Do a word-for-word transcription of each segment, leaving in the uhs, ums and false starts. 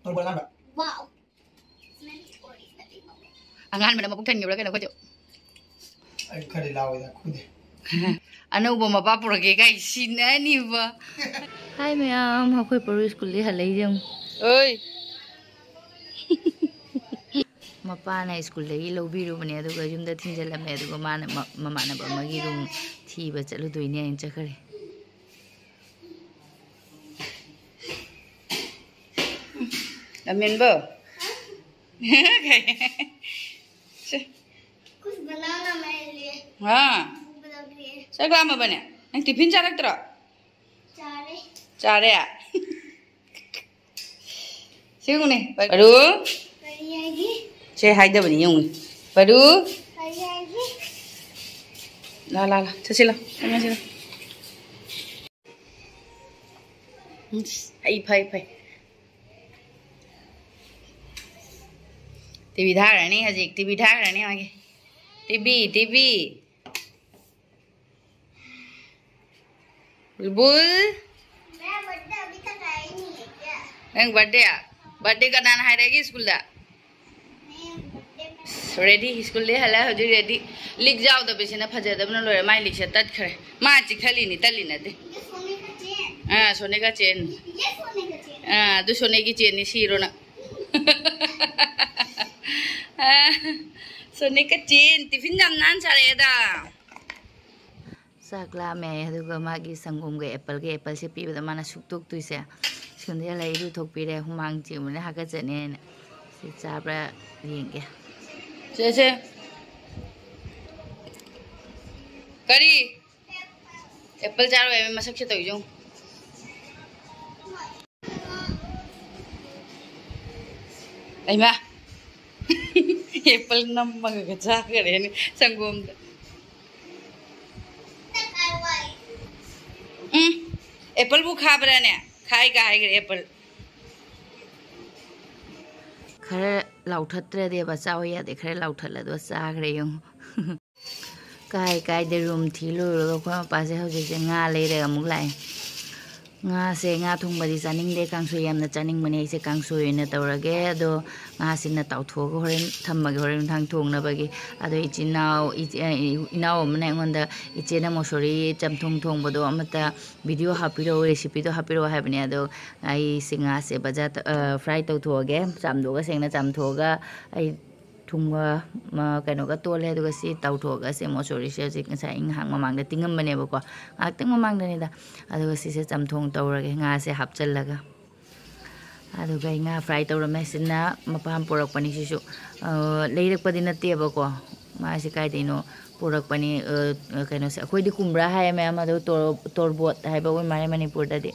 ꯇꯧꯔꯕ ꯑꯉꯥꯡꯗꯣ? ꯑꯉꯥꯟꯕꯅ ꯃꯕꯨꯛ ꯊꯟꯈꯤꯕ꯭ꯔꯥ ꯀꯩꯅꯣ ꯑꯩꯈꯣꯏꯁꯨ꯫ ꯑꯩ ꯈꯔꯗꯤ ꯂꯥꯎꯋꯦꯗ, ꯈꯪꯗꯦ꯫ ꯑꯅꯧꯕ ꯃꯄꯥ ꯄꯨꯔꯛꯀꯦ ꯀꯥꯏ ꯁꯤꯟꯅꯅꯤꯕ꯫ ꯍꯥꯏ ꯃꯌꯥꯝ, ꯑꯩꯈꯣꯏ ꯄꯔꯨ ꯁ꯭ꯀꯨꯜꯗꯒꯤ ꯍꯜꯂꯛꯏꯁꯦ ꯌꯦꯡꯉꯨ꯫ ꯑꯣꯏ꯫ ꯃꯄꯥꯅ ꯁ꯭ꯀꯨꯜꯗꯒꯤ ꯂꯧꯕꯤꯔꯨꯕꯅꯦ, ꯑꯗꯨꯒ ꯌꯨꯝꯗ ꯊꯤꯟꯖꯜꯂꯝꯃꯦ, ꯑꯗꯨꯒ ꯃꯥꯅ ꯃ-, ꯃꯃꯥꯟꯅꯕ ꯑꯃꯒꯤ ꯔꯨꯝ ꯊꯤꯕ ꯆꯠꯂꯨꯗꯣꯏꯅꯦ ꯍꯥꯏꯅ ꯆꯠꯈ꯭ꯔꯦ꯫ ꯂꯝꯍꯦꯟꯕ? ꯁꯦ꯫ कुछ बनाना मैं लिए। ꯍꯥ? भूख लग रही है। ꯆꯥꯛ ꯂꯥꯝꯃꯕꯅꯦ? ꯅꯪ ꯇꯤꯐꯤꯟ ꯆꯥꯔꯛꯇ꯭ꯔꯣ? ꯆꯥꯔꯦ꯫ ꯆꯥꯔꯦ? ꯁꯤ ꯌꯦꯡꯉꯨꯅꯦ, ꯄꯔꯨ꯫ ꯀꯔꯤ ꯍꯥꯏꯒꯦ? ꯁꯦ ꯍꯥꯏꯗꯕꯅꯤ, ꯌꯦꯡꯉꯨꯅꯦ꯫ ꯄꯔꯨ꯫ ꯀꯔꯤ ꯍꯥꯏꯒꯦ? ꯂꯥ, ꯂꯥ, ꯂꯥ꯫ ꯆꯠꯁꯤ ꯂꯥ꯫ ꯆꯪꯉꯁꯤ ꯂꯥ꯫ ꯎꯝ, ꯑꯩ ꯐꯩ, ꯐꯩ꯫ ꯇꯤꯚꯤ ꯊꯥꯈ꯭ꯔꯅꯤ ꯍꯧꯖꯤꯛ, ꯇꯤꯚꯤ ꯊꯥꯈ꯭ꯔꯅꯤ ꯃꯥꯒꯤ꯫ TV, TV. ꯕꯨꯜꯕꯨꯜ꯫ मेरा बर्थडे अभी तक आया ही नहीं है क्या? ꯅꯪ ꯕꯥꯔꯗꯦ? ꯕꯥꯔꯗꯦ ꯀꯅꯥꯅ ꯍꯥꯏꯔꯛꯑꯒꯦ ꯁ꯭ꯀꯨꯜꯗ? नहीं, बर्थडे में ꯑꯁ, ꯔꯦꯗꯤ, ꯁ꯭ꯀꯨꯜꯗꯩ ꯍꯜꯂꯛꯑꯦ ꯍꯧꯖꯤꯛ ꯔꯦꯗꯤ꯫ ꯂꯤꯛ ꯌꯥꯎꯗꯕꯁꯤꯅ ꯐꯖꯗꯕꯅ ꯂꯣꯏꯔꯦ꯫ ꯃꯥꯏ ꯂꯤꯛꯁꯦ ꯇꯠꯈ꯭ꯔꯦ꯫ ꯃꯥ ꯆꯤꯛꯊꯠꯂꯤꯅꯤ, ꯇꯠꯂꯤ ꯅꯠꯇꯦ꯫ ये सोने का चेन। ꯑꯥ, सोने का चेन꯫ ये सोने का चेन। ꯑꯥ, ꯑꯗꯨ ꯁꯣꯅꯦꯒꯤ ꯆꯦꯟꯅꯤ, ꯁꯤꯔꯣ ꯅꯪ꯫ ꯑꯥ, सोने का चेन꯫ ꯇꯤꯐꯤꯟ ꯌꯥꯝ ꯅꯥꯟ ꯁꯥꯔꯛꯑꯦꯗ꯫ ꯆꯥꯛ ꯂꯥꯝꯃꯦ, ꯑꯗꯨꯒ ꯃꯥꯒꯤ ꯁꯪꯒꯣꯝꯒ ꯑꯦꯄꯜꯒ, ꯑꯦꯄꯜꯁꯦ ꯄꯤꯕꯗ ꯃꯥꯅ ꯁꯨꯛꯇꯣꯛꯇꯣꯏꯁꯦ꯫ ꯁ꯭ꯀꯨꯜꯗ ꯍꯜꯂꯛꯑ ꯏꯔꯨ ꯊꯣꯛꯄꯤꯔꯦ, ꯍꯨꯃꯥꯡ ꯆꯦꯟꯕꯅ ꯍꯥꯀꯠꯆꯅꯤ ꯍꯥꯏꯅ꯫ ꯁꯤ ꯆꯥꯕ꯭ꯔꯥ ꯌꯦꯡꯒꯦ꯫ ꯁꯦ, ꯁꯦ꯫ ꯀꯔꯤ? ꯑꯦꯄꯜ ꯆꯥꯔꯣꯏ ꯍꯥꯏꯕ ꯃꯁꯛꯁꯦ ꯇꯧꯔꯤꯁꯦ ꯌꯦꯡꯉꯨ꯫ ꯑꯩꯃ! ꯑꯦꯄꯜ ꯅꯝꯃꯒ ꯆꯥꯈ꯭ꯔꯦꯅꯦ ꯁꯪꯒꯣꯝꯗ꯫ ꯎꯝ, ꯑꯦꯄꯜꯕꯨ ꯈꯥꯕ꯭ꯔꯥꯅꯦ? ꯈꯥꯏꯒ ꯍꯥꯏꯈ꯭ꯔꯦ ꯑꯦꯄꯜ꯫ ꯈꯔ ꯂꯥꯎꯊꯠꯇ꯭ꯔꯗꯤꯕ ꯆꯥꯎ ꯌꯥꯗꯦ, ꯈꯔ ꯂꯥꯎꯊꯠꯂꯗꯣ ꯆꯥꯈ꯭ꯔꯦ ꯌꯦꯡꯉꯨ꯫ ꯀꯥꯏ ꯀꯥꯏꯗ ꯔꯨꯝ ꯊꯤ ꯂꯣꯏꯔꯒ ꯑꯩꯈꯣꯏ ꯃꯄꯥꯁꯦ ꯍꯧꯖꯤꯛꯁꯦ ꯉꯥ ꯂꯩꯔꯒ ꯑꯃꯨꯛ ꯂꯥꯛꯑꯦ꯫ ꯉꯥꯁꯦ, ꯉꯥ ꯊꯣꯡꯕꯗꯤ ꯆꯥꯅꯤꯡꯗꯦ, ꯀꯥꯡꯁꯣꯏ ꯌꯥꯝꯅ ꯆꯥꯅꯤꯡꯕꯅꯦ꯫ ꯑꯩꯁꯦ ꯀꯥꯡꯁꯣꯏ ꯑꯣꯏꯅ ꯇꯧꯔꯒꯦ꯫ ꯑꯗꯣ ꯉꯥꯁꯤꯅ ꯇꯥꯎꯊꯣꯛꯑꯒ ꯍꯣꯔꯦꯟ ꯊꯝꯃꯒꯦ, ꯍꯣꯔꯦꯟ ꯅꯨꯡꯗꯥꯡ ꯊꯣꯡꯅꯕꯒꯤ꯫ ꯑꯗꯣ ꯏꯆꯤꯟ ꯏꯅꯥꯎ, ꯏꯆꯦ-, ꯑ, ꯏꯅꯥꯎ ꯑꯃꯅ ꯑꯩꯉꯣꯟꯗ, "ꯏꯆꯦꯅ ꯃꯣꯁꯣꯔꯤ ꯆꯝꯊꯣꯡ ꯊꯣꯡꯕꯗꯣ ꯑꯃꯠꯇ ꯚꯤꯗꯤꯑꯣ ꯍꯥꯞꯄꯤꯔꯛꯑꯣ, ꯔꯦꯁꯤꯄꯤꯗꯣ ꯍꯥꯞꯄꯤꯔꯛꯑꯣ" ꯍꯥꯏꯕꯅꯦ꯫ ꯑꯗꯣ ꯑꯩꯁꯦ ꯉꯥꯁꯦ ꯕꯖꯥꯔ ꯇ-, ꯑ, ꯐ꯭ꯔꯥꯏ ꯇꯧꯊꯣꯛꯑꯒꯦ, ꯆꯥꯝꯊꯣꯛꯑꯒ, ꯁꯦꯡꯅ ꯆꯥꯝꯊꯣꯛꯑꯒ ꯑꯩ ꯊꯨꯝꯒ, ꯃ-, ꯀꯩꯅꯣꯒ ꯇꯣꯜꯂꯦ꯫ ꯑꯗꯨꯒ ꯁꯤ ꯇꯧꯊꯣꯛꯑꯒ ꯁꯦ ꯃꯣꯁꯣꯔꯤꯁꯦ ꯍꯧꯖꯤꯛ ꯉꯁꯥꯏ ꯑꯩ ꯉꯥꯏꯍꯥꯛ ꯃꯃꯥꯡꯗ ꯇꯤꯡꯉꯝꯕꯅꯦꯕꯀꯣ, ꯉꯥꯏꯍꯥꯛꯇꯪ ꯃꯃꯥꯡꯗꯅꯤꯗ꯫ ꯑꯗꯨꯒ ꯁꯤꯁꯦ ꯆꯝꯊꯣꯡ ꯇꯧꯔꯒꯦ, ꯉꯥꯁꯦ ꯍꯥꯞꯆꯜꯂꯒ꯫ ꯑꯗꯨꯒ ꯑꯩ ꯉꯥ ꯐ꯭ꯔꯥꯏ ꯇꯧꯔꯝꯃꯦ꯫ ꯁꯤꯅ ꯃꯄꯥꯝ ꯄꯨꯔꯛꯄꯅꯤ ꯁꯤꯁꯨ꯫ ꯑ, ꯂꯩꯔꯛꯄꯗꯤ ꯅꯠꯇꯦꯕꯀꯣ꯫ ꯃꯥꯁꯤ ꯀꯥꯏꯗꯩꯅꯣ ꯄꯨꯔꯛꯄꯅꯤ, ꯑ, ꯀꯩꯅꯣꯁꯦ, ꯑꯩꯈꯣꯏꯗꯤ ꯀꯨꯝꯕ꯭ꯔꯥ ꯍꯥꯏꯌꯦ ꯃꯌꯥꯝ, ꯑꯗꯣ ꯇꯣꯔ-, ꯇꯣꯔꯕꯣꯠ ꯍꯥꯏꯕ ꯑꯣꯏ ꯃꯥꯜꯂꯦ ꯃꯅꯤꯄꯨꯔꯗꯗꯤ꯫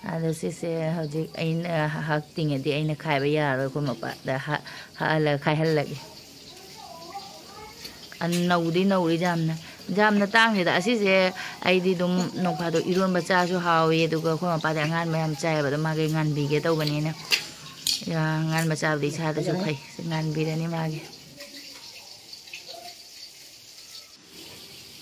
ꯑꯗꯣ ꯁꯤꯁꯦ ꯍꯧꯖꯤꯛ ꯑꯩꯅ ꯍꯛꯇꯤꯡꯉꯗꯤ ꯑꯩꯅ ꯈꯥꯏꯕ ꯌꯥꯔꯔꯣꯏ, ꯑꯩꯈꯣꯏ ꯃꯄꯥꯗ ꯍ-, ꯍꯛꯍꯜꯂꯒ ꯈꯥꯏꯍꯜꯂꯒꯦ꯫ ꯑ, ꯅꯧꯗꯤ ꯅꯧꯔꯤ ꯌꯥꯝꯅ꯫ ꯌꯥꯝꯅ ꯇꯥꯡꯗꯦꯗ꯫ ꯑꯁꯤꯁꯦ ꯑꯩꯗꯤ ꯑꯗꯨꯝ ꯅꯣꯡ ꯐꯥꯗꯣꯛ ꯏꯔꯣꯟꯕ ꯆꯥꯁꯨ ꯍꯥꯎꯋꯤ, ꯑꯗꯨꯒ ꯑꯩꯈꯣꯏ ꯃꯄꯥꯗꯤ ꯑꯉꯥꯟꯕ ꯌꯥꯝ ꯆꯥꯏꯌꯦꯕ, ꯑꯗꯣ ꯃꯥꯒꯤ ꯉꯥꯟꯕꯤꯒꯦ ꯇꯧꯕꯅꯤꯅ꯫ ꯌꯥ-, ꯉꯥꯟꯕ ꯆꯥꯕꯗꯤ ꯏꯁꯥꯗꯁꯨ ꯐꯩ꯫ ꯁꯤ ꯉꯥꯟꯕꯤꯔꯅꯤ ꯃꯥꯒꯤ꯫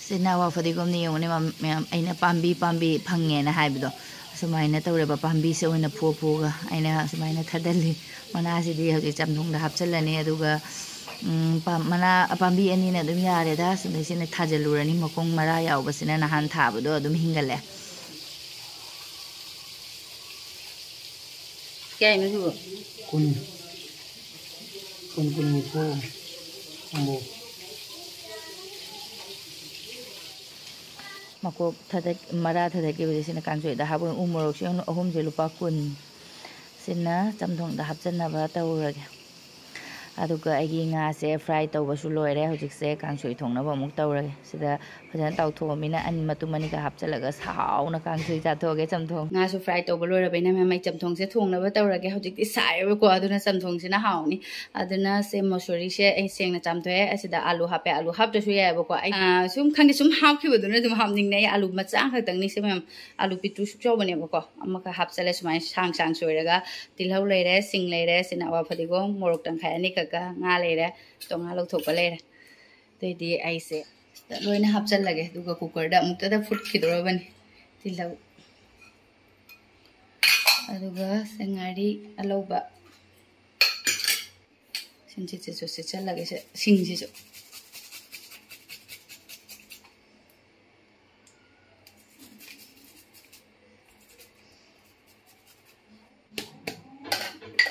ꯁꯤꯅ ꯑꯋꯥ ꯐꯗꯤꯒꯣꯝꯅꯤ ꯌꯦꯡꯉꯨꯅꯦ, ꯃꯌꯥꯝ, ꯃꯌꯥꯝ ꯑꯩꯅ ꯄꯥꯝꯕꯤ, ꯄꯥꯝꯕꯤ ꯐꯪꯉꯦꯅ ꯍꯥꯏꯕꯗꯣ, ꯑꯁꯨꯃꯥꯏꯅ ꯇꯧꯔꯦꯕ꯫ ꯄꯥꯝꯕꯤꯁꯦ ꯑꯣꯏꯅ ꯐꯨ ꯐꯨꯒ ꯑꯩꯅ ꯑꯁꯨꯃꯥꯏꯅ ꯊꯥꯗꯜꯂꯤ꯫ ꯃꯅꯥꯁꯤꯗꯤ ꯍꯧꯖꯤꯛ ꯆꯝꯊꯣꯡꯗ ꯍꯥꯞꯆꯤꯜꯂꯅꯤ꯫ ꯑꯗꯨꯒ, ꯎꯝ, ꯄꯥꯝ-, ꯃꯅꯥ, ꯄꯥꯝꯕꯤ ꯑꯅꯤꯅ ꯑꯗꯨꯝ ꯌꯥꯔꯦꯗ꯫ ꯁꯤꯗꯩꯁꯤꯅ ꯊꯥꯖꯤꯜꯂꯨꯔꯅꯤ꯫ ꯃꯈꯣꯡ ꯃꯔꯥ ꯌꯥꯎꯕꯁꯤꯅ ꯅꯍꯥꯟ ꯊꯥꯕꯗꯣ ꯑꯗꯨꯝ ꯍꯤꯡꯒꯠꯂꯦ꯫ ꯀꯌꯥꯅꯣ ꯁꯤꯕꯣ? ꯀꯨꯟ꯫ ꯀꯨꯟ, ꯀꯨꯟ, ꯅꯤꯐꯨ꯫ ꯅꯪꯕꯨ꯫ ꯃꯀꯣꯛ ꯊꯥꯗꯠ-, ꯃꯔꯥ ꯊꯥꯗꯠꯈꯤꯕꯁꯦ ꯁꯤꯅ ꯀꯥꯡꯁꯣꯏꯗ ꯍꯥꯞꯄ꯫ ꯎ ꯃꯣꯔꯣꯛꯁꯦ ꯑꯍꯨꯝꯁꯦ ꯂꯨꯄꯥ ꯀꯨꯟ꯫ ꯁꯤꯅ ꯆꯝꯊꯣꯡꯗ ꯍꯥꯞꯆꯟꯅꯕ ꯇꯧꯔꯒꯦ꯫ ꯑꯗꯨꯒ ꯑꯩꯒꯤ ꯉꯥꯁꯦ ꯐ꯭ꯔꯥꯏ ꯇꯧꯕꯁꯨ ꯂꯣꯏꯔꯦ꯫ ꯍꯧꯖꯤꯛꯁꯦ ꯀꯥꯡꯁꯣꯏ ꯊꯣꯡꯅꯕ ꯑꯃꯨꯛ ꯇꯧꯔꯒꯦ꯫ ꯁꯤꯗ ꯐꯖꯅ ꯇꯥꯎꯊꯣꯛꯑꯃꯤꯅ ꯑꯅꯤ ꯃꯇꯨꯝ ꯑꯅꯤꯒ ꯍꯥꯞꯆꯤꯜꯂꯒ ꯍꯥꯎꯅ ꯀꯥꯡꯁꯣꯏ ꯆꯥꯊꯣꯛꯑꯒꯦ, ꯆꯝꯊꯣꯡ꯫ ꯉꯥꯁꯨ ꯐ꯭ꯔꯥꯏ ꯇꯧꯕ ꯂꯣꯏꯔꯕꯅꯤꯅ ꯃꯌꯥꯝ ꯑꯩ ꯆꯝꯊꯣꯡꯁꯦ ꯊꯣꯡꯅꯕ ꯇꯧꯔꯒꯦ꯫ ꯍꯧꯖꯤꯛꯇꯤ ꯁꯥꯏꯌꯦꯕꯀꯣ, ꯑꯗꯨꯅ ꯆꯝꯊꯣꯡꯁꯤꯅ ꯍꯥꯎꯅꯤ꯫ ꯑꯗꯨꯅ ꯁꯦ ꯃꯣꯁꯣꯔꯤꯁꯦ ꯑꯩ ꯁꯦꯡꯅ ꯆꯥꯝꯊꯣꯛꯑꯦ꯫ ꯑꯁꯤꯗ ꯑꯥꯂꯨ ꯍꯥꯞꯄꯦ꯫ ꯑꯥꯂꯨ ꯍꯥꯞꯇ꯭ꯔꯁꯨ ꯌꯥꯏꯌꯦꯕꯀꯣ꯫ ꯑꯩ, ꯑ, ꯁꯨꯝ ꯈꯪꯗꯦ, ꯁꯨꯝ ꯍꯥꯞꯈꯤꯕꯗꯨꯅ ꯑꯗꯨꯝ ꯍꯥꯞꯅꯤꯡꯅꯦ꯫ ꯑꯩ ꯑꯥꯂꯨ ꯃꯆꯥ ꯈꯛꯇꯪꯅꯤ ꯁꯤ ꯃꯌꯥꯝ꯫ ꯑꯥꯂꯨ ꯄꯤꯛꯇ꯭ꯔꯨ ꯁꯨꯛ ꯆꯥꯎꯕꯅꯦꯕꯀꯣ꯫ ꯑꯃꯈꯛ ꯍꯥꯞꯆꯜꯂꯦ ꯁꯨꯃꯥꯏꯅ ꯁꯥꯡ ꯁꯥꯡ ꯁꯣꯏꯔꯒ꯫ ꯇꯤꯜꯍꯧ ꯂꯩꯔꯦ, ꯁꯤꯡ ꯂꯩꯔꯦ, ꯁꯤꯅ ꯑꯋꯥ ꯐꯗꯤꯒꯣꯝ, ꯃꯣꯔꯣꯛ ꯇꯪꯈꯥꯏ ꯑꯅꯤꯈꯛꯀ, ꯉꯥ ꯂꯩꯔꯦ, ꯇꯣꯉꯥꯟ ꯂꯧꯊꯣꯛꯄ ꯂꯩꯔꯦ꯫ ꯑꯗꯩꯗꯤ ꯑꯩꯁꯦ ꯁꯤꯗ ꯂꯣꯏꯅ ꯍꯥꯞꯆꯜꯂꯒꯦ, ꯑꯗꯨꯒ ꯀꯨꯀꯔꯗ ꯑꯃꯨꯛꯇꯗ ꯐꯨꯠꯈꯤꯗꯧꯔꯕꯅꯤ꯫ ꯇꯤꯜꯍꯧ꯫ ꯑꯗꯨꯒ ꯁꯦ ꯉꯥꯔꯤ ꯑꯂꯧꯕ ꯁꯤꯡꯁꯤꯠꯁꯤꯁꯨ ꯁꯤꯠꯆꯜꯂꯒꯦ, ꯁꯦ ꯁꯤꯡꯁꯤꯁꯨ꯫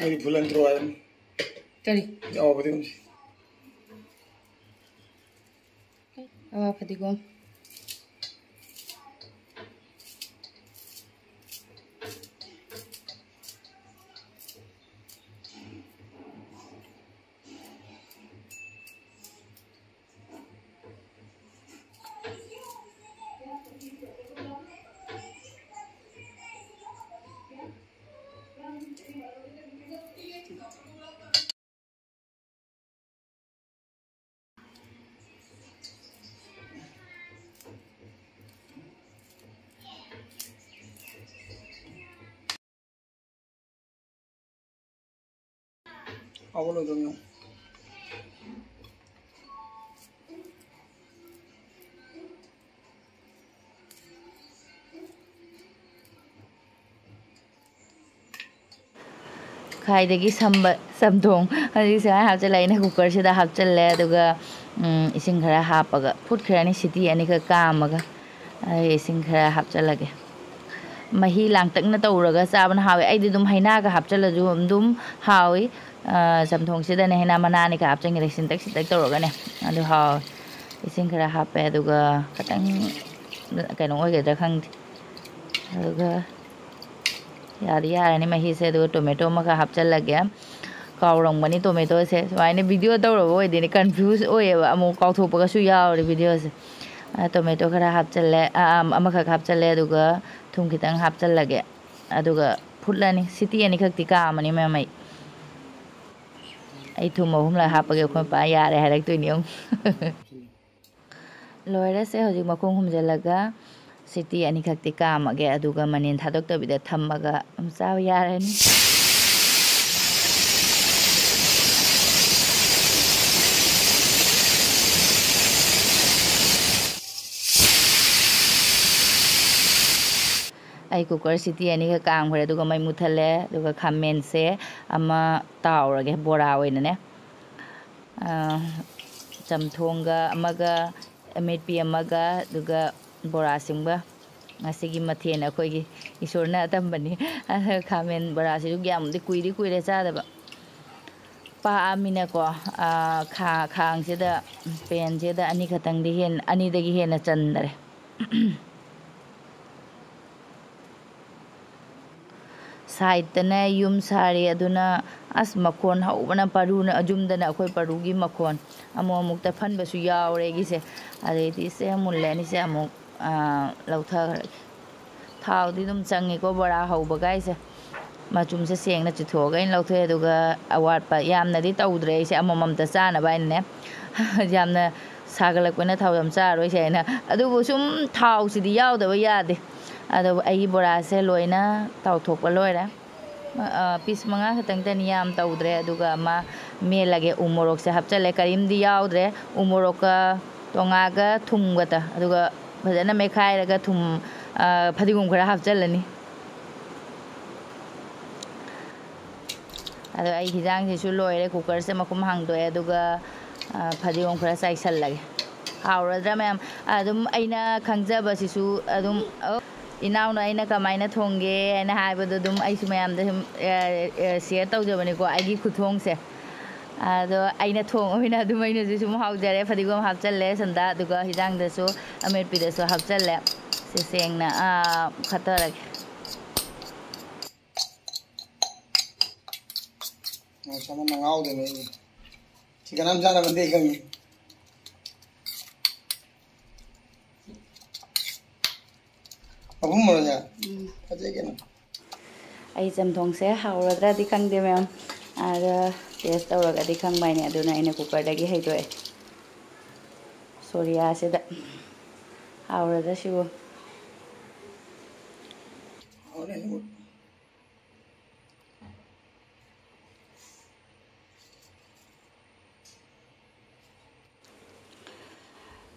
ꯑꯩ ꯐꯨꯂꯟ ꯊ꯭ꯔꯣ ꯍꯥꯏꯕꯅꯤ꯫ ꯀꯔꯤ? ꯑꯋꯥ ꯐꯗꯤꯒꯣꯝꯁꯦ꯫ ꯑꯋꯥ ꯐꯗꯤꯒꯣꯝ꯫ ꯍꯥꯎꯕ ꯂꯣꯏꯗꯧꯔꯦ ꯌꯦꯡꯉꯨ꯫ ꯈ꯭ꯋꯥꯏꯗꯒꯤ ꯁꯝꯕ ꯆꯝꯊꯣꯡ꯫ ꯍꯧꯖꯤꯛ ꯁꯨꯃꯥꯏꯅ ꯍꯥꯞꯆꯤꯜꯂꯦ꯫ ꯑꯩꯅ ꯀꯨꯀꯔꯁꯤꯗ ꯍꯥꯞꯆꯤꯜꯂꯦ꯫ ꯑꯗꯨꯒ, ꯎꯝ, ꯏꯁꯤꯡ ꯈꯔ ꯍꯥꯞꯄꯒ ꯐꯨꯠꯈ꯭ꯔꯅꯤ, ꯁꯤꯇꯤ ꯑꯅꯤꯈꯛ ꯀꯥꯝꯃꯒ꯫ ꯑꯩ ꯏꯁꯤꯡ ꯈꯔ ꯍꯥꯞꯆꯤꯜꯂꯒꯦ꯫ ꯃꯍꯤ ꯂꯥꯡꯇꯛꯅ ꯇꯧꯔꯒ ꯆꯥꯕꯅ ꯍꯥꯎꯋꯦ꯫ ꯑꯩꯗꯤ ꯑꯗꯨꯝ ꯍꯩꯅꯥꯒ ꯍꯥꯞꯆꯤꯜꯂꯁꯨ ꯑꯗꯨꯝ ꯍꯥꯎꯋꯤ꯫ ꯑ, ꯆꯝꯊꯣꯡꯁꯤꯗꯅꯦ ꯍꯩꯅꯥ ꯃꯅꯥ ꯑꯅꯤꯈꯛ ꯍꯥꯞꯆꯤꯟꯈ꯭ꯔꯦ, ꯁꯤꯟꯇꯛ ꯁꯤꯟꯇꯛ ꯇꯧꯔꯒꯅꯦ꯫ ꯑꯗꯨ ꯍꯥꯎꯋꯦ꯫ ꯏꯁꯤꯡ ꯈꯔ ꯍꯥꯞꯄꯦ, ꯑꯗꯨꯒ ꯈꯤꯇꯪ ꯀꯩꯅꯣ ꯑꯣꯏꯒꯗ꯭ꯔꯥ ꯈꯪꯗꯦ꯫ ꯑꯗꯨꯒ ꯌꯥꯗꯤ ꯌꯥꯔꯅꯤ ꯃꯍꯤꯁꯦ꯫ ꯑꯗꯨꯒ ꯇꯣꯃꯦꯇꯣ ꯑꯃꯒ ꯍꯥꯞꯆꯤꯜꯂꯒꯦ꯫ ꯀꯥꯎꯔꯝꯒꯅꯤ ꯇꯣꯃꯦꯇꯣꯁꯦ꯫ ꯁꯨꯃꯥꯏꯅ ꯚꯤꯗꯤꯑꯣ ꯇꯧꯔꯕ ꯑꯣꯏꯗꯣꯏꯅꯦ, ꯀꯟꯐ꯭ꯌꯨꯁ ꯑꯣꯏꯌꯦꯕ, ꯑꯃꯨꯛ ꯀꯥꯎꯊꯣꯛꯄꯒꯁꯨ ꯌꯥꯎꯔꯦ ꯚꯤꯗꯤꯑꯣꯁꯦ꯫ ꯑ, ꯇꯣꯃꯦꯇꯣ ꯈꯔ ꯍꯥꯞꯆꯤꯜꯂꯦ, ꯑ, ꯑ, ꯑꯃꯈꯛ ꯍꯥꯞꯆꯤꯜꯂꯦ, ꯑꯗꯨꯒ ꯊꯨꯝ ꯈꯤꯇꯪ ꯍꯥꯞꯆꯤꯜꯂꯒꯦ꯫ ꯑꯗꯨꯒ ꯐꯨꯠꯂꯅꯤ꯫ ꯁꯤꯇꯤ ꯑꯅꯤꯈꯛꯇꯤ ꯀꯥꯝꯃꯅꯤ ꯃꯌꯥꯝ ꯑꯩ꯫ ꯑꯩ ꯊꯨꯝ ꯑꯍꯨꯝꯂꯛ ꯍꯥꯞꯄꯒꯦ, ꯑꯩꯈꯣꯏ ꯃꯄꯥ ꯌꯥꯔꯦ ꯍꯥꯏꯔꯛꯇꯣꯏꯅꯤ ꯑꯃꯨꯛ꯫ ꯂꯣꯏꯔꯦꯁꯦ, ꯍꯧꯖꯤꯛ ꯃꯈꯨꯝ ꯈꯨꯝꯖꯤꯜꯂꯒ ꯁꯤꯇꯤ ꯑꯅꯤꯈꯛꯇꯤ ꯀꯥꯝꯃꯒꯦ, ꯑꯗꯨꯒ ꯃꯅꯤꯟ ꯊꯥꯗꯣꯛꯇꯕꯤꯗ ꯊꯝꯃꯒ ꯑꯗꯨꯝ ꯆꯥꯕ ꯌꯥꯔꯅꯤ꯫ ꯑꯩ cooker ꯁꯤꯇꯤ ꯑꯅꯤꯈꯛ ꯀꯥꯝꯈ꯭ꯔꯦ, ꯑꯗꯨꯒ ꯃꯩ ꯃꯨꯠꯊꯠꯂꯦ꯫ ꯑꯗꯨꯒ ꯈꯥꯃꯦꯟꯁꯦ ꯑꯃ ꯇꯥꯎꯔꯒꯦ, ꯕꯣꯔꯥ ꯑꯣꯏꯅꯅꯦ꯫ ꯑꯥ, ꯆꯝꯊꯣꯡꯒ ꯑꯃꯒ, ꯑꯃꯦꯠꯄꯤ ꯑꯃꯒ, ꯑꯗꯨꯒ ꯕꯣꯔꯥ ꯁꯤꯝꯒ꯫ ꯉꯁꯤꯒꯤ ꯃꯊꯦꯜ ꯑꯩꯈꯣꯏꯒꯤ ꯏꯁꯣꯔꯅ ꯑꯇꯝꯕꯅꯤ꯫ ꯑꯗ ꯈꯥꯃꯦꯟ ꯕꯣꯔꯥꯁꯤꯁꯨ ꯌꯥꯝꯗꯤ ꯀꯨꯏꯗꯤ ꯀꯨꯏꯔꯦ ꯆꯥꯗꯕ꯫ ꯄꯥꯛꯑꯃꯤꯅꯀꯣ, ꯑꯥ, ꯈꯥ-, ꯈꯥꯡꯁꯤꯗ, ꯄꯦꯟꯁꯤꯗ ꯑꯅꯤꯈꯛꯇꯪꯗꯤ ꯍꯦꯟ-, ꯑꯅꯤꯗꯒꯤ ꯍꯦꯟꯅ ꯆꯟꯗꯔꯦ꯫ Side ꯇꯅ ꯌꯨꯝ ꯁꯥꯔꯤ, ꯑꯗꯨꯅ ꯑꯁ, ꯃꯈꯣꯟ ꯍꯧꯕꯅ, ꯄꯔꯨꯅ, ꯌꯨꯝꯗꯅ ꯑꯩꯈꯣꯏ ꯄꯔꯨꯒꯤ ꯃꯈꯣꯟ ꯑꯃꯨꯛ ꯑꯃꯨꯛ ꯇꯠꯐꯟꯕꯁꯨ ꯌꯥꯎꯔꯦ ꯑꯩꯒꯤꯁꯦ꯫ ꯑꯗꯩꯗꯤ ꯁꯦ ꯃꯨꯜꯂꯦ, ꯑꯅꯤꯁꯦ ꯑꯃꯨꯛ, ꯑꯥ, ꯂꯧꯊꯈ꯭ꯔꯒꯦ꯫ ꯊꯥꯎꯗꯤ ꯑꯗꯨꯝ ꯆꯪꯉꯤꯀꯣ ꯕꯣꯔꯥ ꯍꯧꯕꯒꯥꯏꯁꯦ꯫ ꯃꯆꯨꯝꯁꯦ ꯁꯦꯡꯅ ꯆꯤꯊꯣꯛꯑꯒ ꯑꯩꯅ ꯂꯧꯊꯣꯛꯑꯦ, ꯑꯗꯨꯒ ꯑꯋꯥꯠꯄ ꯌꯥꯝꯅꯗꯤ ꯇꯧꯗ꯭ꯔꯦ ꯑꯩꯁꯦ, ꯑꯃꯃꯝꯇ ꯆꯥꯅꯕ ꯍꯥꯏꯅꯅꯦ꯫ ꯌꯥꯝꯅ ꯁꯥꯒꯠꯂꯛꯄꯅ ꯊꯥꯎ ꯌꯥꯝ ꯆꯥꯔꯣꯏꯁꯦ ꯍꯥꯏꯅ꯫ ꯑꯗꯨꯕꯨ ꯁꯨꯝ ꯊꯥꯎꯁꯤꯗꯤ ꯌꯥꯎꯗꯕ ꯌꯥꯗꯦ꯫ ꯑꯗꯣ ꯑꯩꯒꯤ ꯕꯣꯔꯥꯁꯦ ꯂꯣꯏꯅ ꯇꯥꯎꯊꯣꯛꯄ ꯂꯣꯏꯔꯦ꯫ ꯑ, piece ꯃꯉꯥ ꯈꯛꯇꯪꯇꯅꯤ, ꯌꯥꯝ ꯇꯧꯗ꯭ꯔꯦ꯫ ꯑꯗꯨꯒ ꯑꯃ ꯃꯦꯠꯂꯒꯦ, ꯎ ꯃꯣꯔꯣꯛꯁꯦ ꯍꯥꯞꯆꯜꯂꯦ, ꯀꯔꯤꯝꯗꯤ ꯌꯥꯎꯗ꯭ꯔꯦ꯫ ꯎ ꯃꯣꯔꯣꯛꯀ ꯇꯣꯉꯥꯒ ꯊꯨꯝꯒꯇ, ꯑꯗꯨꯒ ꯐꯖꯅ ꯃꯦꯠꯈꯥꯏꯔꯒ ꯊꯨꯝ, ꯑ, ꯐꯗꯤꯒꯣꯝ ꯈꯔ ꯍꯥꯞꯆꯜꯂꯅꯤ꯫ ꯑꯗꯣ ꯑꯩ ꯍꯤꯟꯖꯥꯡꯁꯤꯁꯨ ꯂꯣꯏꯔꯦ, cooker ꯁꯦ ꯃꯈꯨꯝ ꯍꯥꯡꯗꯣꯛꯑꯦ, ꯑꯗꯨꯒ, ꯑ, ꯐꯗꯤꯒꯣꯝ ꯈꯔ ꯆꯥꯏꯁꯜꯂꯒꯦ꯫ ꯍꯥꯎꯔꯗ꯭ꯔꯥ ꯃꯌꯥꯝ? ꯑꯗꯨꯝ ꯑꯩꯅ ꯈꯪꯖꯕꯁꯤꯁꯨ ꯑꯗꯨꯝ, ꯑꯣ, ꯏꯅꯥꯎꯅ ꯑꯩꯅ ꯀꯃꯥꯏꯅ ꯊꯣꯡꯒꯦ ꯍꯥꯏꯅ ꯍꯥꯏꯕꯗꯣ ꯑꯗꯨꯝ ꯑꯩꯁꯨ ꯃꯌꯥꯝꯗ ꯁꯨꯝ, ꯑ, ꯑ, share ꯇꯧꯖꯕꯅꯤꯀꯣ, ꯑꯩꯒꯤ ꯈꯨꯊꯣꯡꯁꯦ꯫ ꯑꯗꯣ ꯑꯩꯅ ꯊꯣꯡꯉꯕꯅꯤꯅ ꯑꯗꯨꯝ ꯑꯩꯅꯁꯨ ꯁꯨꯝ ꯍꯥꯎꯖꯔꯦ꯫ ꯐꯗꯤꯒꯣꯝ ꯍꯥꯞꯆꯜꯂꯦ ꯁꯟꯗꯥ, ꯑꯗꯨꯒ ꯍꯤꯟꯖꯥꯡꯗꯁꯨ ꯑꯃꯦꯠꯄꯤꯗꯁꯨ ꯍꯥꯞꯆꯜꯂꯦ꯫ ꯁꯤ ꯁꯦꯡꯅ, ꯑ, ꯈꯠꯇꯔꯒꯦ꯫ ꯉꯥꯏꯈꯣ, ꯑꯃ ꯃꯉꯥꯎꯗꯅꯦ ꯑꯩ꯫ ꯁꯤ ꯀꯅꯥꯝ ꯆꯥꯅꯕ ꯅꯠꯇꯦ ꯑꯩ ꯈꯪꯉꯤ꯫ ꯃꯄꯨꯝ ꯑꯣꯏꯔꯁꯦ? ꯎꯝ꯫ ꯐꯖꯩ ꯀꯩꯅꯣ꯫ ꯑꯩ ꯆꯝꯊꯣꯡꯁꯦ ꯍꯥꯎꯔꯗ꯭ꯔꯗꯤ ꯈꯪꯗꯦ ꯃꯌꯥꯝ, ꯑꯗ taste ꯇꯧꯔꯒꯗꯤ ꯈꯪꯕ ꯍꯥꯏꯅꯦ, ꯑꯗꯨꯅ ꯑꯩꯅ cooker ꯗꯒꯤ ꯍꯩꯗꯣꯛꯑꯦ꯫ ꯁꯣꯔꯤꯌꯥꯁꯤꯗ ꯍꯥꯎꯔꯗ꯭ꯔꯥ ꯁꯤꯕꯨ? ꯍꯥꯎꯔꯦ ꯑꯗꯨꯕꯨ꯫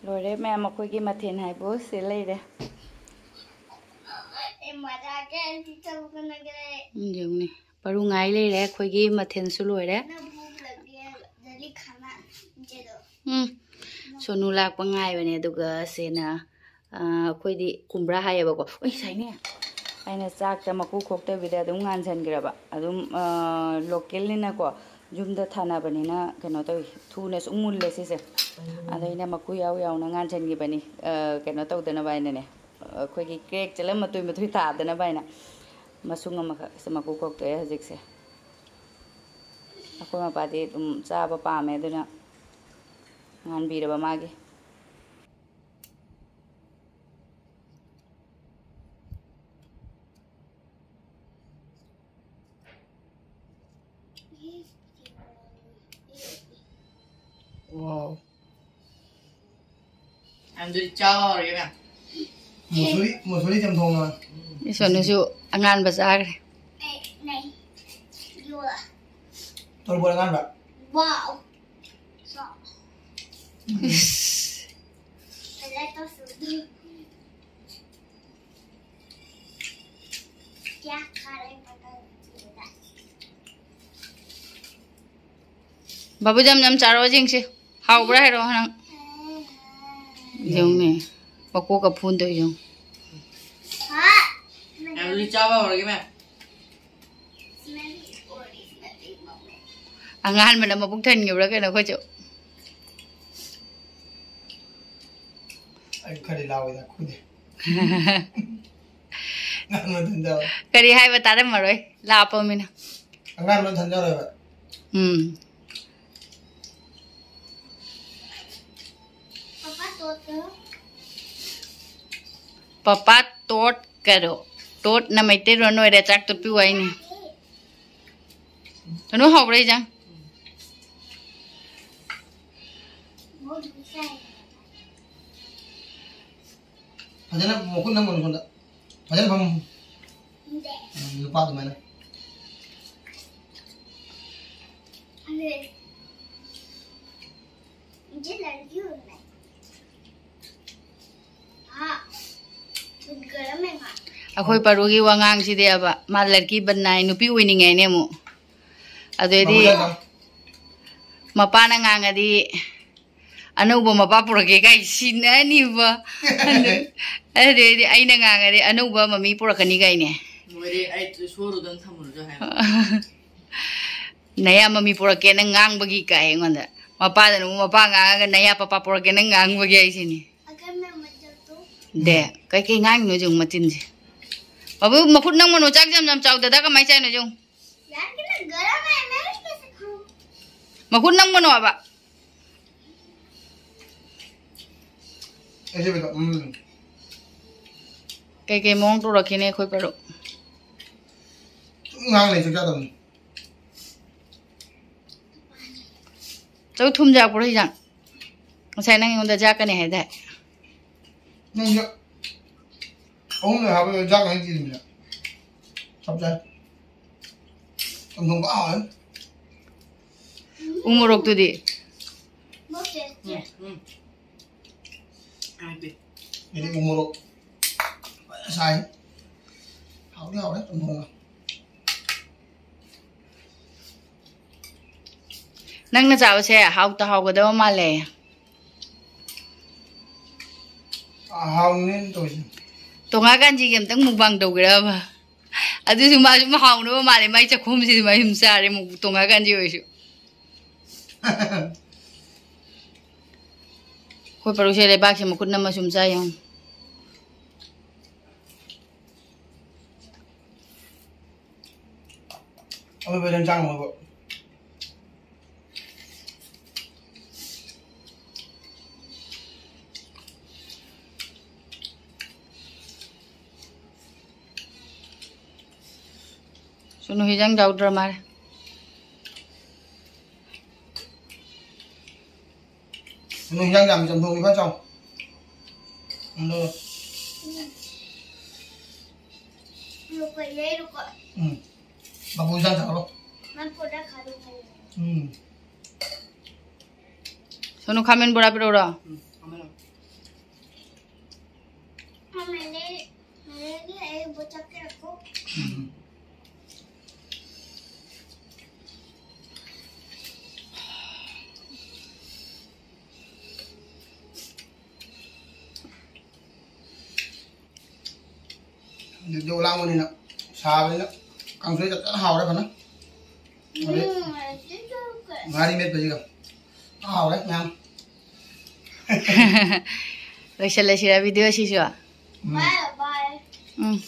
ꯂꯣꯏꯔꯦ ꯃꯌꯥꯝ, ꯑꯩꯈꯣꯏꯒꯤ ꯃꯊꯦꯜ ꯍꯥꯏꯕꯨ ꯁꯤ ꯂꯩꯔꯦ꯫ ꯎꯝ, ꯌꯦꯡꯉꯨꯅꯦ꯫ ꯄꯔꯨ ꯉꯥꯏ ꯂꯩꯔꯦ꯫ ꯑꯩꯈꯣꯏꯒꯤ ꯃꯊꯦꯜꯁꯨ ꯂꯣꯏꯔꯦ꯫ ꯎꯝ꯫ ꯁꯣꯅꯨ ꯂꯥꯛꯄ ꯉꯥꯏꯕꯅꯦ꯫ ꯑꯗꯨꯒ ꯁꯦꯅ, ꯑ, ꯑꯩꯈꯣꯏꯗꯤ ꯀꯨꯝꯕ꯭ꯔꯥ ꯍꯥꯏꯌꯦꯕꯀꯣ꯫ ꯎꯏ, ꯁꯥꯏꯅꯦ꯫ ꯑꯩꯅ ꯆꯥꯛꯇ ꯃꯀꯨ ꯈꯣꯛꯇꯕꯤꯗ ꯑꯗꯨꯝ ꯉꯥꯟꯁꯟꯈ꯭ꯔꯕ꯫ ꯑꯗꯨꯝ, ꯑ, ꯂꯣꯀꯦꯜꯅꯤꯅꯀꯣ, ꯌꯨꯝꯗ ꯊꯥꯅꯕꯅꯤꯅ ꯀꯩꯅꯣ ꯇꯧꯏ, ꯊꯨꯅ ꯁꯨꯝ ꯃꯨꯜꯂꯦ ꯁꯤꯁꯦ꯫ ꯑꯗ ꯑꯩꯅ ꯃꯀꯨ ꯌꯥꯎ ꯌꯥꯎꯅ ꯉꯥꯟꯁꯟꯈꯤꯕꯅꯤ, ꯑ, ꯀꯩꯅꯣ ꯇꯧꯗꯅꯕ ꯍꯥꯏꯅꯅꯦ꯫ ꯑꯩꯈꯣꯏꯒꯤ ꯀ꯭ꯔꯦꯛ ꯆꯠꯂꯝ ꯃꯇꯨꯏ ꯃꯇꯨꯏ ꯇꯥꯗꯅꯕ ꯍꯥꯏꯅ꯫ ꯃꯁꯨꯡ ꯑꯃꯈꯛ ꯁꯤ ꯃꯀꯨ ꯈꯣꯛꯇꯣꯛꯑꯦ ꯍꯧꯖꯤꯛꯁꯦ꯫ ꯑꯩꯈꯣꯏ ꯃꯄꯥꯗꯤ ꯑꯗꯨꯝ ꯆꯥꯕ ꯄꯥꯝꯃꯦ, ꯑꯗꯨꯅ ꯉꯥꯟꯕꯤꯔꯕ ꯃꯥꯒꯤ꯫ Wow. ꯑꯗꯨꯗꯤ ꯆꯥꯕ ꯍꯧꯔꯒꯦ, ꯃꯦꯝ꯫ ꯃꯨꯁꯨꯔꯤ, ꯃꯨꯁꯨꯔꯤ ꯆꯝꯊꯣꯡꯅ꯫ ꯏꯁꯣꯟꯅꯁꯨ ꯑꯉꯥꯟꯕ ꯆꯥꯈ꯭ꯔꯦ꯫ ꯇꯣꯔꯕꯣꯠ ꯑꯉꯥꯟꯕ꯫ Wow. ꯏꯁ꯫ ꯕꯥꯕꯨ ꯖꯝ ꯖꯝ ꯆꯥꯔꯣ ꯌꯦꯡꯁꯤ꯫ ꯍꯥꯎꯕ꯭ꯔꯥ ꯍꯥꯏꯔꯛꯑꯣ ꯅꯪ꯫ ꯌꯦꯡꯉꯨꯅꯦ꯫ ꯃꯀꯣꯛꯀ ꯐꯣꯟꯗꯣꯏ ꯌꯦꯡꯉꯨ꯫ ꯑꯗꯨꯗꯤ ꯆꯥꯕ ꯍꯧꯔꯒꯦ, ꯃꯦꯝ꯫ ꯑꯉꯥꯟꯕꯅ ꯃꯕꯨꯛ ꯊꯟꯈꯤꯕ꯭ꯔꯥ ꯀꯩꯅꯣ ꯑꯩꯈꯣꯏꯁꯨ꯫ ꯑꯩ ꯈꯔꯗꯤ ꯂꯥꯎꯋꯤꯗ, ꯈꯨꯗꯤ꯫ ꯉꯥꯟꯕ ꯊꯟꯖꯔꯣꯏ꯫ ꯀꯔꯤ ꯍꯥꯏꯕ ꯇꯥꯔꯝꯃꯔꯣꯏ, ꯂꯥꯞꯄꯃꯤꯅ꯫ ꯑꯉꯥꯟꯕ ꯊꯟꯖꯔꯣꯏꯕ꯫ ꯎꯝ꯫ ꯄꯄꯥ ꯇꯣꯠ ꯀꯔꯣ꯫ ꯄꯄꯥ ꯇꯣꯠ ꯀꯔꯣ꯫ ꯇꯣꯠꯅ ꯃꯩꯇꯩꯂꯣꯟ ꯑꯣꯏꯔꯦ, ꯆꯥꯛ ꯇꯣꯠꯄꯤꯌꯨ ꯍꯥꯏꯅꯤ꯫ ꯀꯩꯅꯣ ꯍꯥꯎꯕ꯭ꯔꯥ ꯏꯟꯖꯥꯡ? ꯐꯖꯅ ꯃꯈꯨꯠ ꯅꯝꯒꯅꯨ ꯁꯣꯝꯗ꯫ ꯐꯖꯅ ꯐꯝꯃꯨ꯫ ꯎꯝ, ꯅꯨꯄꯥ ꯑꯗꯨꯃꯥꯏꯅ꯫ ꯑꯩꯈꯣꯏ ꯄꯔꯨꯒꯤ ꯋꯥꯉꯥꯡꯁꯤꯗꯤꯕ, ꯃꯥ ꯂꯔꯀꯤ ꯕꯟꯅꯥꯏ, ꯅꯨꯄꯤ ꯑꯣꯏꯅꯤꯡꯉꯦꯅꯦ ꯑꯃꯨꯛ꯫ ꯑꯗꯨꯗꯩꯗꯤ ꯃꯄꯥꯅ ꯉꯥꯡꯉꯗꯤ, "ꯑꯅꯧꯕ ꯃꯄꯥ ꯄꯨꯔꯛꯀꯦ" ꯀꯥꯏ ꯁꯤꯟꯅꯅꯤꯕ꯫ ꯑꯗꯨꯗꯩꯗꯤ ꯑꯩꯅ ꯉꯥꯡꯉꯗꯤ, "ꯑꯅꯧꯕ ꯃꯃꯤ ꯄꯨꯔꯛꯀꯅꯤ" ꯀꯥꯏꯅꯦ꯫ ꯂꯣꯏꯔꯦ, ꯑꯩ ꯁꯣꯔꯨꯗꯪ ꯊꯝꯃꯨꯔꯁꯨ ꯍꯥꯏꯕ꯫ "ꯅꯌꯥ ꯃꯃꯤ ꯄꯨꯔꯛꯀꯦ ꯅꯪ ꯉꯥꯡꯕꯒꯤ" ꯀꯥꯏ ꯑꯩꯉꯣꯟꯗ꯫ ꯃꯄꯥꯗꯅ ꯑꯃꯨꯛ ꯃꯄꯥ ꯉꯥꯡꯉꯒ, "ꯅꯌꯥ ꯄꯄꯥ ꯄꯨꯔꯛꯀꯦ ꯅꯪ ꯉꯥꯡꯕꯒꯤ" ꯍꯥꯏꯁꯤꯅꯤ꯫ ꯗꯦ, ꯀꯩꯀꯩ ꯉꯥꯡꯉꯤꯅꯣ ꯌꯦꯡꯉꯨ ꯃꯆꯤꯟꯁꯦ꯫ ꯕꯥꯕꯨ, ꯃꯈꯨꯠ ꯅꯝꯒꯅꯨ, ꯆꯥꯛ ꯌꯥꯝ ꯌꯥꯝ ꯆꯥꯎ, ꯗꯗꯥ ꯀꯃꯥꯏꯅ ꯆꯥꯏꯅꯣ ꯌꯦꯡꯉꯨ꯫ ꯃꯈꯨꯠ ꯅꯝꯒꯅꯣ ꯍꯥꯏꯕ꯫ ꯑꯩꯁꯦ ꯕꯦꯇ, ꯎꯝ꯫ ꯀꯩꯀꯩ ꯃꯑꯣꯡ ꯇꯧꯔꯛꯈꯤꯅꯤ ꯑꯩꯈꯣꯏ ꯄꯔꯨꯛ? ꯁꯨꯝ ꯉꯥꯡ ꯂꯩ, ꯁꯨꯡꯆꯥ ꯇꯧꯅꯤ꯫ ꯆꯧ ꯊꯨꯝ ꯌꯥꯛꯄ꯭ꯔꯣ ꯍꯤꯟꯖꯥꯡ? ꯉꯁꯥꯏ ꯅꯪ ꯑꯩꯉꯣꯟꯗ ꯌꯥꯛꯀꯅꯤ ꯍꯥꯏꯗꯥꯏ? ꯅꯪꯁꯨ ꯑꯍꯨꯝ ꯂꯩ ꯍꯥꯞꯄꯗ ꯌꯥꯛ ꯍꯥꯏꯅ ꯆꯦꯟꯕꯅꯦ꯫ ꯆꯞ ꯆꯥꯏ꯫ ꯆꯝꯊꯣꯡ ꯐꯖꯅ ꯍꯥꯎꯋꯦ꯫ ꯎ ꯃꯣꯔꯣꯛꯇꯨꯗꯤ? ꯎꯝ, ꯎꯝ꯫ ꯍꯥꯎꯇꯦ꯫ ꯑꯩꯗꯤ ꯎ ꯃꯣꯔꯣꯛ ꯐꯖꯅ ꯁꯥꯏ꯫ ꯍꯥꯎꯗꯤ ꯍꯥꯎꯔꯦ ꯆꯝꯊꯣꯡꯒ꯫ ꯅꯪꯅ ꯆꯥꯕꯁꯦ ꯍꯥꯎꯇ ꯍꯥꯎꯒꯗꯕ ꯃꯥꯜꯂꯦ꯫ ꯍꯥꯎꯅꯦꯅ ꯇꯧꯔꯤꯁꯦ꯫ ꯇꯣꯉꯥ ꯀꯥꯟꯖꯤꯒꯤ ꯑꯝꯇꯪ mukbang ꯇꯧꯒꯦꯔꯕ? ꯑꯗꯨꯁꯨ ꯃꯥꯁꯨ ꯍꯥꯎꯅꯕ ꯃꯥꯜꯂꯦ, ꯃꯥꯏ ꯆꯥꯛꯈꯨꯝꯁꯤꯗꯤ ꯃꯥ ꯁꯨꯝ ꯆꯥꯔꯦ, ꯃꯨꯛ-, ꯇꯣꯉꯥ ꯀꯥꯟꯖꯤ ꯑꯣꯏꯔꯁꯨ꯫ ꯑꯩꯈꯣꯏ ꯄꯔꯨꯁꯦ ꯂꯩꯕꯥꯛꯁꯦ ꯃꯈꯨꯠ ꯅꯝꯃ ꯁꯨꯝ ꯆꯥꯏ ꯌꯦꯡꯉꯨ꯫ ꯑꯃꯦꯠꯄ ꯏꯟꯖꯥꯡ ꯑꯃꯒ꯫ ꯁꯨꯅꯨ ꯍꯤꯟꯖꯥꯡ ꯌꯥꯎꯗ꯭ꯔ ꯃꯥꯜꯂꯦ꯫ ꯁꯨꯅꯨ ꯍꯤꯟꯖꯥꯡ ꯌꯥꯝꯃꯤ, ꯆꯝꯊꯣꯡ ꯈꯤꯇꯪ ꯆꯥꯎ꯫ ꯑꯗꯣ ꯂꯨꯀꯣꯏ ꯂꯩꯔꯨꯀꯣ꯫ ꯎꯝ꯫ ꯕꯥꯕꯨ ꯏꯟꯖꯥꯡ ꯆꯥꯔꯣ꯫ ꯃꯥ ꯄꯣꯔꯗ ꯈꯥꯗꯣ ꯈꯥꯏꯌꯣ꯫ ꯎꯝ꯫ ꯁꯣꯅꯨ, ꯈꯥꯃꯦꯟ ꯕꯣꯔꯥ ꯄꯤꯔꯛꯎꯔꯣ? ꯎꯝ, ꯈꯥꯃꯦꯟ꯫ ꯈꯥꯃꯦꯟꯗꯤ, ꯈꯥꯃꯦꯟꯗꯤ ꯑꯩ ꯎꯝ꯫ ꯍꯧꯖꯤꯛꯇꯤ ꯑꯣꯂꯥꯡꯕꯅꯤꯅ, ꯁꯥꯕꯅꯤꯅ ꯀꯥꯡꯁꯣꯏ ꯐꯖꯅ ꯍꯥꯎꯔꯦ ꯐꯖꯅ꯫ ꯑꯗꯩ ꯉꯥꯔꯤ ꯃꯦꯠꯄꯁꯤꯒ ꯍꯥꯎꯔꯦ ꯃꯌꯥꯝ꯫ ꯂꯣꯏꯁꯤꯜꯂꯁꯤꯔ video ꯁꯤꯁꯨ? ꯎꯝ꯫ ꯎꯝ꯫